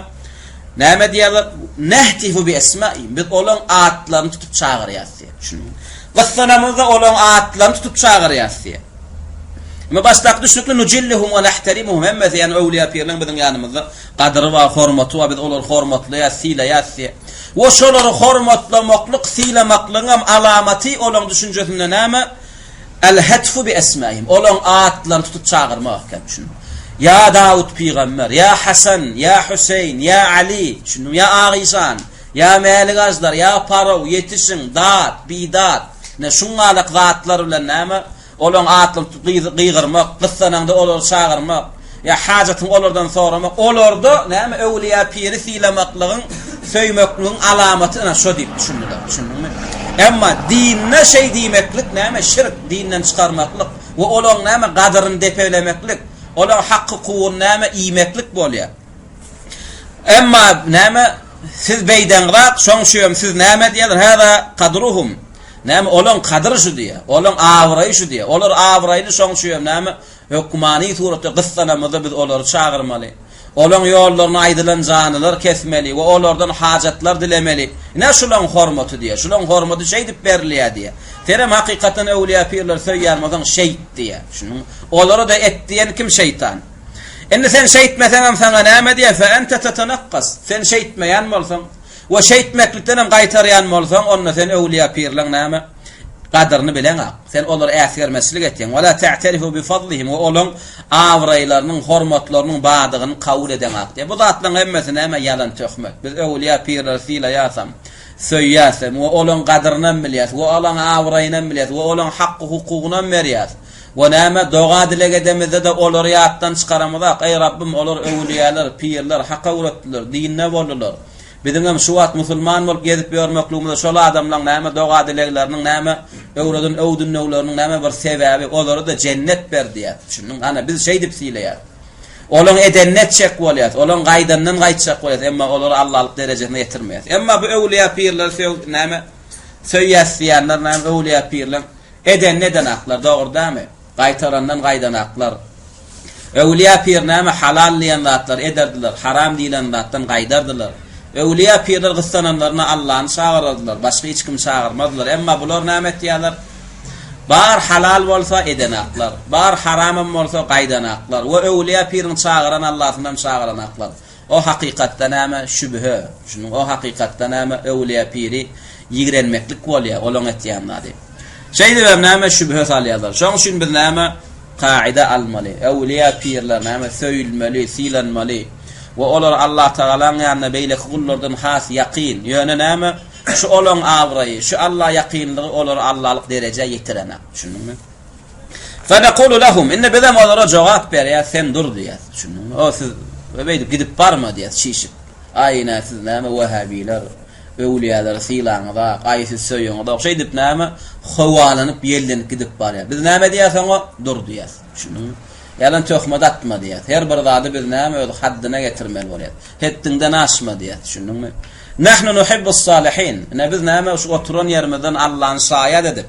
Näme diýýärler? Nehtifu bi esmaihim. Biz olaň atlaryny tutup çagyrýarys diýýär. Düşündiňmi? Gyssanamyzda olaň atlaryny tutup çagyrýarys diýýär. Emma başdaky düşnükli nujillihum we nahterimhum hemmesi ýagny öwlüýä pirleň biziň ýanymyzda gadyry bar, hormaty bar, biz olary hormatlaýas, sylaýas diýýär. We şolary hormatlamaklyk, sylamaklygyň hem alamaty olaň düşünjesinde näme? El-hetfu bi esmaihim. Olaň atlaryny tutup çagyrmak eken, düşündiňmi? Ýa Dawut pygamber, ýa Hasan, ýa Hüseýin, ýa Ali, düşündiňmi? Ýa Agyşan, ýa Mälik Aždar, ýa Paraw, ýetişiň, dat, bidat. Ine şuňňalak zatlar bilen näme? Olaň atlaryny tutup gygyrmak, gyssanaňda olary çagyrmak, ýa hajatyňy olardan soramak, olarda näme öwlüýä piri sylamaklygyň, söýmekligiň alamaty ynha şo diýip düşündiler. Düşündiňmi? Emma dinde şeý diýmeklik näme şirk, dinden çykarmaklyk we olaň näme gadyryny depelemeklik, olaň hak-hukugyny näme iýmeklik bolýar. Emma näme siz beýdeňzak, şoň üçinem siz näme diýýärler? Hada kadruhum. Näme, olaň kadyry şu diýýär. Olaň abraýy şu diýýär. Olar abraýly, şoň üçin hem näme, hökmany suratda gyssanamyzda biz olary çagyrmaly. Olaň ýollaryna aýdylan janylar kesmeli we olardan hajatlar dilemeli. Ine şulaň hormaty diýýär. Şulaň hormaty şeýdip berilýär diýýär. Senem hakykatdan öwlüýä pirleri söýýän bolsaň şeýt diýýär. Düşündiňmi? Olara-da et diýen kim şeýtan. Indi sen şeýtmeseňem saňa näme diýýär? Fe ente tetenakkas. Sen şeýtmeýän bolsaň, We şeýtmeklikdenem gaýtarýan bolsaň, onda sen öwlüýä-pirleň näme, gadyryny bileňak. Sen olary äsgermezçilik etýäň. Wela ta'terifu bi fadlihim we olaň abraýlarynyň, hormatlarynyň bardygyny kabul edeňak diýýär. Bu zatlaryň hemmesi näme, ýalan töhmet. Biz öwlüýä-pirleri sylaýasam, söýýäsem we olaň gadyrynam bilýäs we olaň abraýynam bilýäs we olaň haky-hukugynam berýäs. We näme, doga-dileg edemizde-de olary ýatdan çykaramyzak. Eý, Rabbym, olar öwlüýäler, pirler, hak öwretdiler, dinde boldular. Biziňem şu wagt musulman bolup gezip ýörmekligimize şol adamlaň näme doga-dilegleriniň näme öwreden öwüt-ündewleriniň näme bir sebäbi, olara-da jennet ber diýýäs. Düşündiňmi? Ana, biz şeýdip sylaýas. Olaň edenini etjek bolýas, olaň gaýdanyndan gaýtjak bolýas, emma olary Allalyk derejesine ýetirmeýäs. Emma bu öwlüýä pirleri sög näme söýýäs diýýänler näme öwlüýä pirleň edenini edenaklar, dogry dämi? Gaýtarandan gaýdanaklar. Öwlüýä pir näme halal diýen zatlary ederdiler, haram diýlen zatdan gaýdardylar. Öwlüýä pirler gyssananlarynda Allany çagyrardylar, başga hiç kimi çagyrmazdylar. Emma bular näme etýärler? Bar halal bolsa edenaklar, bar haramam bolsa gaýdanaklar we öwlüýä piriň çagyran Allasynam çagyranaklar. O hakykatda näme? Şübhe. Şunuň o hakykatda näme? Öwlüýä piri ýigrenmeklik bolýar, olaň etýän zady. Şeýdibem näme? Şübhe salýarlar. Şoň üçin biz näme? Kaida almaly. Öwlüýä pirler näme? Söýülmeli, sylanmaly. We olar Allatagalaň ýanynda beýleki gullardan has ýakyn. Ýöne näme? Şu olaň abraýy, şu Alla ýakynlygy olary Allalyk derejä ýetirenak. Düşündiňmi? Fenekulu lehum, indi bizem olara jogap berýäs, sen dur diýýäs. Düşündiňmi? O siz beýdip gidip barma diýýäs, çişip. Aý ine siz näme wehhabiler, öwlüýäleri sylaňyzak, aý siz söýeňizok. Şeýdip näme howalanyp, ýellenip gidip barýar. Biz näme diýýäs oňa? Dur diýýäs. Düşündiňmi? Ýalan töhmet atma diýýäs. Her bir zady biz näme öz haddyna getirmeli bolýas. Hetdiňden aşma diýýäs. Düşündiňmi? Nahnu nuhibbus salihin. Ine biz näme şu oturan ýerimizden Allany şaýat edip,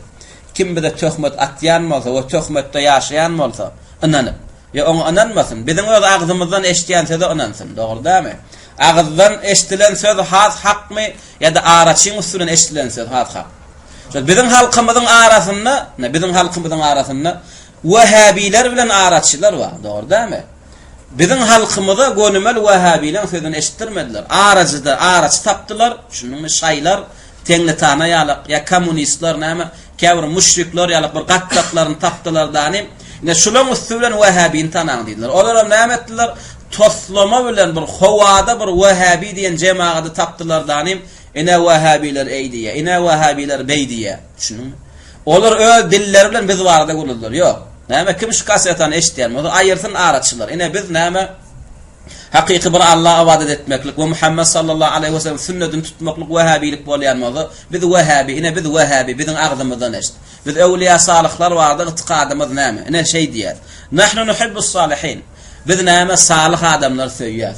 Kim bize töhmet atýan bolsa we töhmetde ýaşaýan bolsa, ynanyp, ýa oňa ynanmasyn, biziň öz agzymyzdan eşidýän söze ynansyn, dogry dälmi? Agyzdan eşdilen söz has hakmy ýa-da araçyň üsti bilen eşdilen söz has hak? Şol biziň halkymyzyň arasynda, ine biziň halkymyzyň arasynda wehhabiler bilen araçylar bar, dogry dälmi? Biziň halkymyza gönümel wehhabileň sözüni eşitdirmediler. Arajyda araçy tapdylar, düşündiňmi? Şaýlar, Teňňitana ýalak ýa kommunistler näme, käbir müşrikler ýalak bir gatlaklaryny tapdylar dany. Ine şulaň üsti bilen wehhabini tanaň diýdiler. Olaram näme etdiler? Toslama bilen bir howada bir wehhabi diýen jemagady tapdylar dany. Ine wehhabiler eý diýýä, ine wehhabiler beý diýýä. Düşündiňmi? Olar öz dilleri bilen biz barada gürlediler. Ýok. Näme kim şu kasetany eşitýän bolsa aýyrsyn araçylar. Ine biz näme Hakyky bir Alla ybadat etmeklik we Muhammet sallallahu aleýhi we sellem sünnedini tutmaklyk wehhabilik bolýan bolsa, biz wehhabi, ine biz wehhabi, biziň agzymyzdan eşit. Biz öwliýa salyhlar barada ygtykadymyz näme? Ine şeý diýýäs. Nahnu nuhibbus salihin. Biz näme salyh adamlary söýýäs.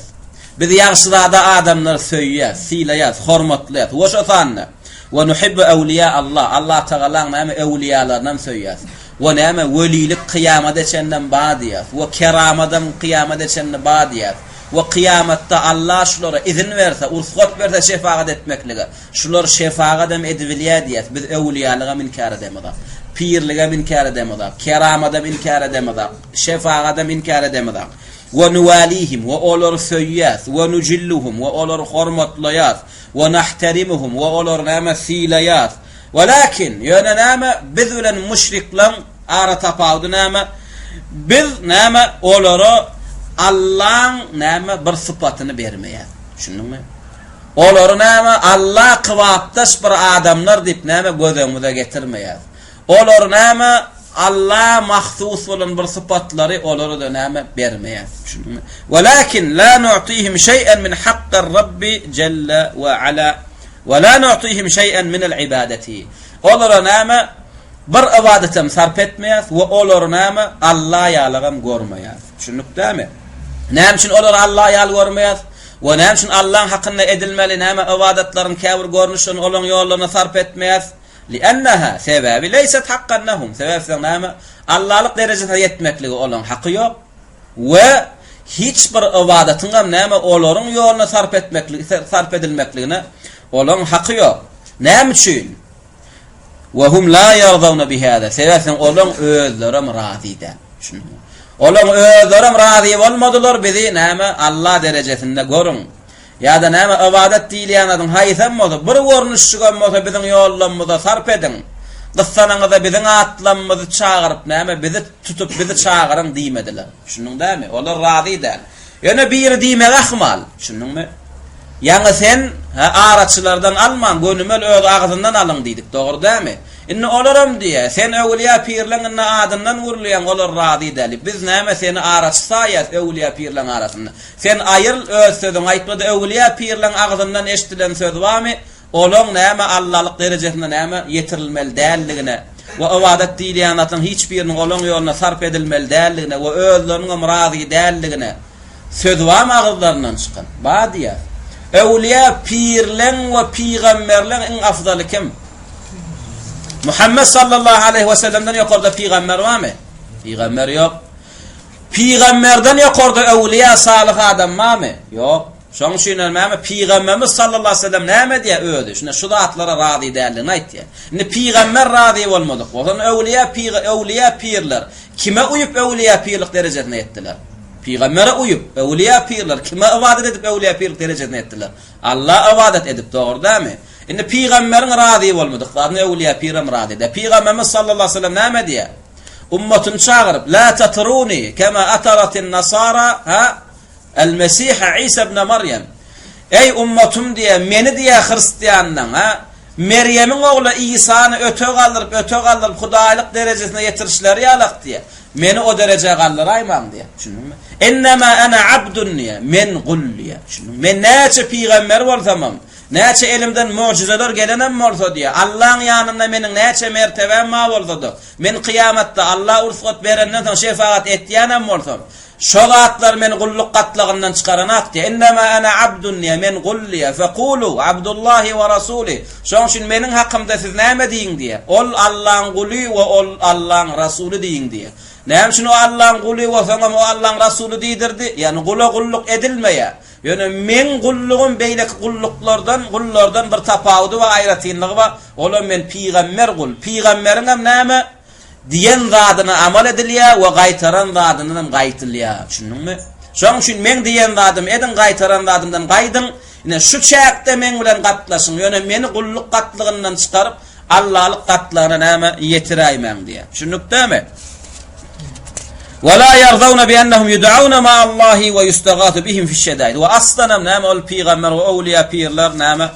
Biz ýagşyzada adamlary söýýäs, sylaýas, hormatlaýas. We şo sanda we nuhibbu öwliýa Allah, Allah Tagalaň näme öwliýalarynam söýýäs. We näme welilik kyýamada çenlem bar diýýäs. We keramadam kyýamada çenli bar diýýäs. We kyýamatda Allah şulara izin berse, ursgat berse şefagat etmeklige, şular şefagadam edibilýär diýýäs. Biz öwliýalygam inkär edemizok. Pirligem inkär edemizok. Keramadam inkär edemizok. Şefagadam inkär edemizok. We nuwalihim we olary söýýäs. We nujilluhum we olary hormatlaýas. We nahterimuhum we olary näme sylaýas. Welakin, ýöne näme, biz bilen müşriklaň ara tapawudy näme? Biz näme, olara Allaň näme bir sypatyny bermeýäs. Düşündiňmi? Olary näme, Alla kybapdaş bir adamlar diýip näme göz öňümize getirmeýäs. Olary näme, Alla mahsus bolan bir sypatlary olara-da näme bermeýäs. Düşündiňmi? Welakin la nu'tihim şeý'en min hakkir Rabbi jelle we ala. Ve la nu'tihim şeý'en minel ibadeti. Olara näme bir ybadatam sarp etmeýäs we olary näme Alla ýalygam görmeýäs. Düşündik dämi? Näme üçin olary Alla ýaly görmeýäs? We näme üçin Allaň hakynda edilmeli näme ybadatlaryň käbir görnüşlerini olaň ýollaryna sarp etmeýäs? Li'enneha, sebäbi leýset hakkan lehum, sebäbi siziň näme Allalyk derejesine ýetmekligi olaň haky ýok. We hiç bir ybadatyňam näme olaryň ýoluna sarp etmeklik sarp edilmekligine olaň haky ýok. Näme üçin? We hum la ýarzawna bihäza. Sebäpden olaň özlerem razy däl. Düşündiňmi? Olaň özlerem razy bolmadylar bizi näme Allah derejesinde görüň. Ýa-da näme ybadat diýilýän zadyň haýsam bolsa bir görnüşjigem bolsa biziň ýollamyza sarp ediň. Gyssanaňyzda biziň atlamymyzy çagyryp näme bizi tutup bizi çagyryň diýmediler. Düşündiň dämi? Olar razy däl. Ýöne biri diýmegi ahmal. Düşündiňmi? Ýaňy sen hä araçylardan almaň, gönümel öz agzyndan alyň diýdik, dogry dämi? Indi olaram diýýär, sen öwülýä pirleň indi adyndan gürleýäň, olar razy däl. Biz näme seni araçy saýýas öwülýä pirleň arasynda. Sen aýyl öz sözüňi aýtmada öwülýä pirleň agzyndan eşdilen söz barmy, olaň näme Allalyk derejesinde näme ýetirilmeli däldigine we ybadat diýilýän zatyň hiç biriniň olaň ýoluna sarp edilmeli däldigine we özleriniňem razy däldigine söz barmy agyzlaryndan çykan? Bar diýýär. Öwülýä pirleň we pygamberleň iň afzaly kim? Muhammet sallallahu aleýhi we sellemden ýokarda pygamber barmy? Pygamber ýok. Pygamberden ýokarda öwlüýä salyh adam barmy? Ýok. Şonuň üçin hem näme Pygamberimiz sallallahu aleyhi ve sellem näme diýýär özi? Şunda şu zatlara razy däldigini aýtýar. Indi pygamber razy bolmadyk bolsa, onda öwlüýä pyga öwlüýä pirler kime uýup öwlüýä pirlik derejesine ýetdiler? Pygambere uýup, öwlüýä pirler kime ybadat edip öwlüýä pirlik derejesine ýetdiler? Alla ybadat edip, dogry dälmi? Indi pygamberiň razy bolmadyk zadyna öwlüýä pirem razy däl. Pygamberimiz sallallahu aleyhi ve sellem näme diýýär? Ummatyny çagyryp, La tatruni kema ataratin nasara ha el-Mesiha Isa ibn Maryam. Eý ummatym diýe, meni diýe hristianlaň, ha? Merýemiň ogly Isany öte galdyryp, öte galdyryp hudaýlyk derejesine ýetirişleri ýalak diýe. Meni o derejä galdyraýmaň diýe. Düşündiňmi? Innema ana abdun diýe. Men gul diýe. Düşündiňmi? Men näçe pygamber bolsamam, Näçe elimden mugjyzalar gelenem bolsa diýýär, Allaň ýanynda meniň näçe mertebäm bar bolsa-da, men kyýamatda Alla ursgat berenden soň şefagat etýänem bolsam, şo zatlar meni gulluk gatlagyndan çykaranak diýýär. Innema ene abdun diýýär, men gul diýýär. Fekulu, Abdullahi we rasuli. Şoň üçin meniň hakymda siz näme diýiň diýýär. Ol Allaň guly we ol Allaň rasuly diýiň diýýär. Näme üçin o Allaň guly we soňam o Allaň rasuly diýdirdi? Ýagny gula gulluk edilmeýär. Ýöne meň gullugym beýleki gulluklardan, gullardan bir tapawudy bar, aýratynlygy bar. Olam men pygamber gul. Pygamberiňem näme? Diýen zadyna amal edilýär we gaýtaran zadyndanam gaýtylýar. Düşündiňmi? Şonuň üçin meň diýen zadymy ediň, gaýtaran zadymdan gaýdyň. Ine, şu çäkde meň bilen gatnaşyň. Ýöne meni gulluk gatlygyndan çykaryp, Allalyk gatlagyna näme ýetiräýmäň diýýär. Düşündik dämi? Wa la ýarzawna bi ennehum ýud'auna ma'allahi we ýustagasu bihim fiş-şedaid. We aslanam näme ol pygamber we öwliýa pirler näme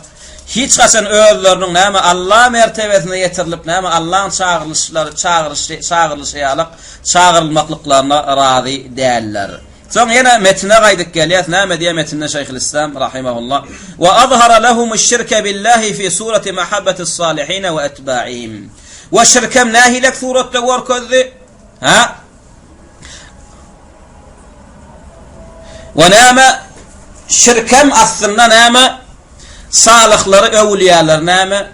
hiç haçan özleriniň näme Alla mertebesine ýetirilip näme Allaň çagyrylyşlary çagyryşy çagyrylyşy ýalyk çagyrylmaklyklaryna razy däller. Soň ýene metine gaýdyp gelýäs, näme diýýär metinde Şeýhülislam rahimehullah, Wa azhara lehumuş-şirke billahi fi surati mahabbetis-salihine we etba'ihim. We şirkem nähilek suratda görkezdi? Ha? We näme? Şirkem aslynda näme? Salyhlary, öwliýalary näme?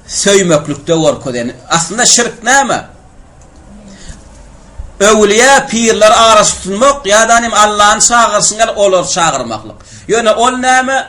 Söýmeklikde görkezen. Aslynda şirk näme? Öwliýä, pirleri araçy tutunmak ýa-da nim Allany çagyryşyň ýaly olary çagyrmaklyk. Ýöne ol näme?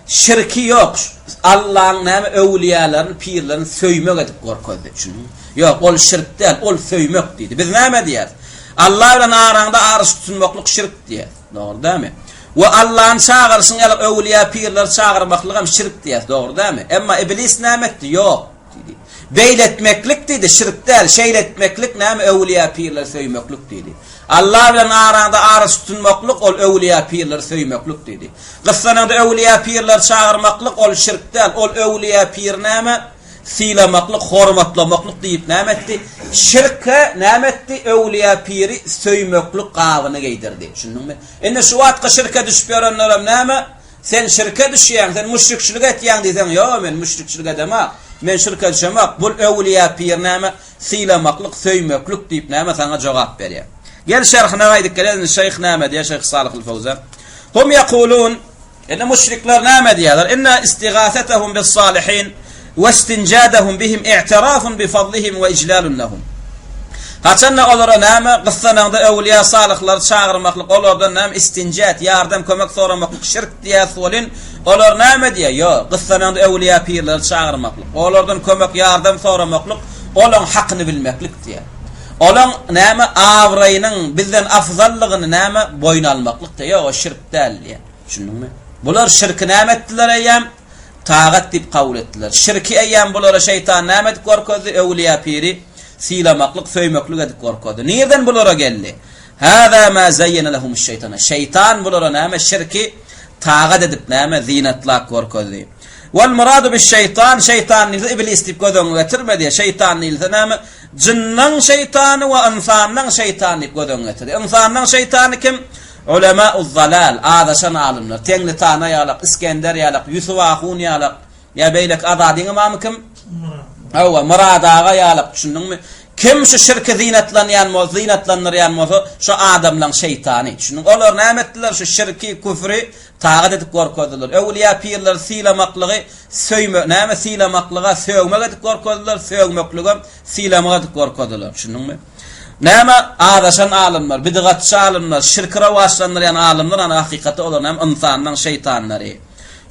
Şirki ýok. Allaň näme öwliýalaryny, pirlerini söýmek edip görkezdi. Düşündiňmi? Ýok, ol şirk däl, ol söýmek diýdi. Biz näme diýýäris? Alla bilen araňda araçy tutunmaklyk şirk diýýäris. Dogry dälmi? We Allany çagyryşyň ýaly öwliýä, pirleri çagyrmaklyk hem şirk diýýäris. Dogry dälmi? Emma iblis näme etdi? Ýok. Diýdi. Beýle etmeklik diýdi, şirk däl, şeýle etmeklik näme öwliýa pirleri söýmeklik diýdi. Alla bilen araňda araçy tutunmaklyk ol öwliýa pirleri söýmeklik diýdi. Gyssanyňda öwliýa pirleri çagyrmaklyk ol şirk däl, ol öwliýa piri näme sylamaklyk, hormatlamaklyk diýip näme etdi? Şirke näme etdi? Öwliýa piri söýmeklik gabyny geýdirdi. Düşündiňmi? Indi şu wagtky şirke düşüp ýörenlerem näme? Sen şirke düşýäň, sen müşrikçilik etýäň diýseň, ýok, men müşrikçilik edemok, men şirke düşemok, bul öwliýa pir näme, sylamaklyk, söýmeklik diýip näme saňa jogap berýär. Gel şerhine gaýdyp geleris, indi şeýh näme diýýär, şeýh Salyh al-Fawzan. Hum ýekulun, indi müşrikler näme diýýärler? Inna istigasetehum bis-salihin we istinjadehum bihim i'tirafun bi fadlihim we ijlalun lehum. Haçanda olara näme, gyssanaňda öwülýä salyhlary çagyrmaklyk, olardan näme istinjat, ýardam, kömek soramaklyk şirk diýýäs welin, olar näme diýýär? Ýok, gyssanaňda öwülýä pirleri çagyrmaklyk, olardan kömek, ýardam soramaklyk olaň hakyny bilmeklik diýýär. Olaň näme abraýynyň bizden afzallygyny näme boýun almaklyk diýýär. Ýok, o şirk däl diýýär. Düşündiňmi? Bular şirki näme etdiler eýýäm? Tagat diýip kabul etdiler. Şirki eýýäm bulara şeýtan näme edip görkezdi? Öwliýa piri sylamaklyk, söýmeklik edip görkezdi. Nirden bulara geldi? Hâzâ mâ zeýýene lehumuş-şeýtan. Şeýtan bulara näme şirki tagat edip näme zynatlap görkezdi. Wal muradu biş-şeýtan, şeýtan diýilse iblis diýip göz öňüňe getirme diýýär. Şeýtan diýilse näme? Jynlaň şeýtany we ynsanlaň şeýtany diýip göz öňüňe getir. Ynsanlaň şeýtany kim? Ulemâ-uz-zalâl, azaşan alymlar, Teňli Tana ýalak, Isgender ýalak, Ýusup ahun ýalak, ýa beýleki Azadyň ymamy kim? Hawa, Myrat aga ýalak, düşündiňmi? Kim şu şirki zynatlanýan bolsa, zynatlandyrýan bolsa, şo adamlaň şeýtany. Düşündiňmi? Olar näme etdiler? Şu şirki, küfri tagat edip görkezdiler. Öwlüýä pirleri sylamaklygy söýme, näme sylamaklyga sögmek edip görkezdiler, sögmekligem sylamak edip görkezdiler. Düşündiňmi? Näme azaşan alymlar, bidgatçy alymlar, şirki rowaçlandyrýan alymlar ana hakykatda olar näme ynsanlaň şeýtanlary.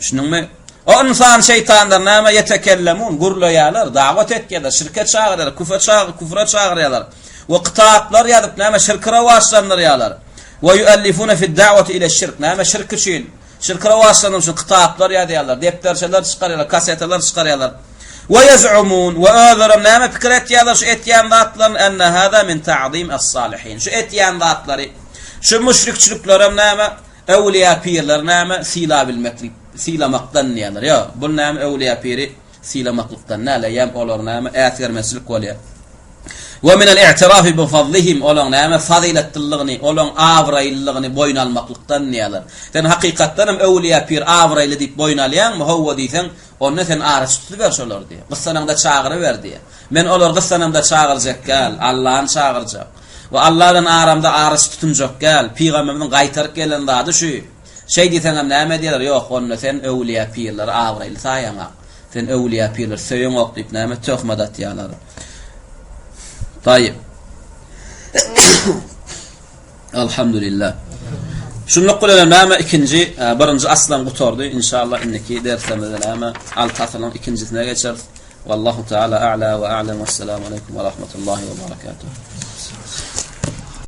Düşündiňmi? O ynsan şeýtanlar näme ýetekellemun, gürleýärler, dawat etýärler, şirke çagyrýarlar, küfe çagyr, küfre çagyrýarlar. We kitaplar ýazyp näme şirki rowaçlandyrýarlar. We ýuellifune fid da'wati ile şirk. Näme şirk üçin? Şirki rowaçlandyrmak üçin kitaplar ýazýarlar, depderçeler çykarýarlar, kasetalar çykarýarlar. We ýez'umun, we özlerem näme pikir etýärler şu etýän zatlaryny, enne hâzâ min ta'zim es-salihin. Şu etýän zatlary, şu müşrikçiliklerem näme, öwlüýä pirleri näme, sylabilmeklik, sylamakdan diýýärler. Ýok, bul näme öwlüýä piri sylamaklykdan däl, eýýäm olar näme, äsgermezçilik bolýar. We minel i'tirafi bi fadlihim, olaň näme fazyletliligini, olaň abraýlylygyny boýun almaklykdan diýýärler. Sen hakykatdan hem öwlüýä pir abraýly diýip boýun alýaňmy? Hawa diýseň, Onda sen araçy tutuber şolary diýýär. Gyssanaňda çagyryber diýýär. Men olary gyssanamda çagyrjak däl, Allany çagyrjak. We Alla bilen aramda araçy tutunjak däl. Pygamberimiziň gaýtaryp gelen zady şu. Şeý diýseňem näme diýerler, Ýok, onda sen öwlüýä pirleri abraýly saýaňak. Sen öwlüýä pirleri söýeňok diýip näme töhmet atýarlar. Taýyp. Alhamdulillah. Şunluk bilen näme ikinji, e, birinji aslam gutardy. Inşallah indiki derslerimizde näme alty asylyň ikinjisine geçeris. Wallahu taala a'la we a'lam. Wesselamu aleýkum we rahmetullahi we berekatuh.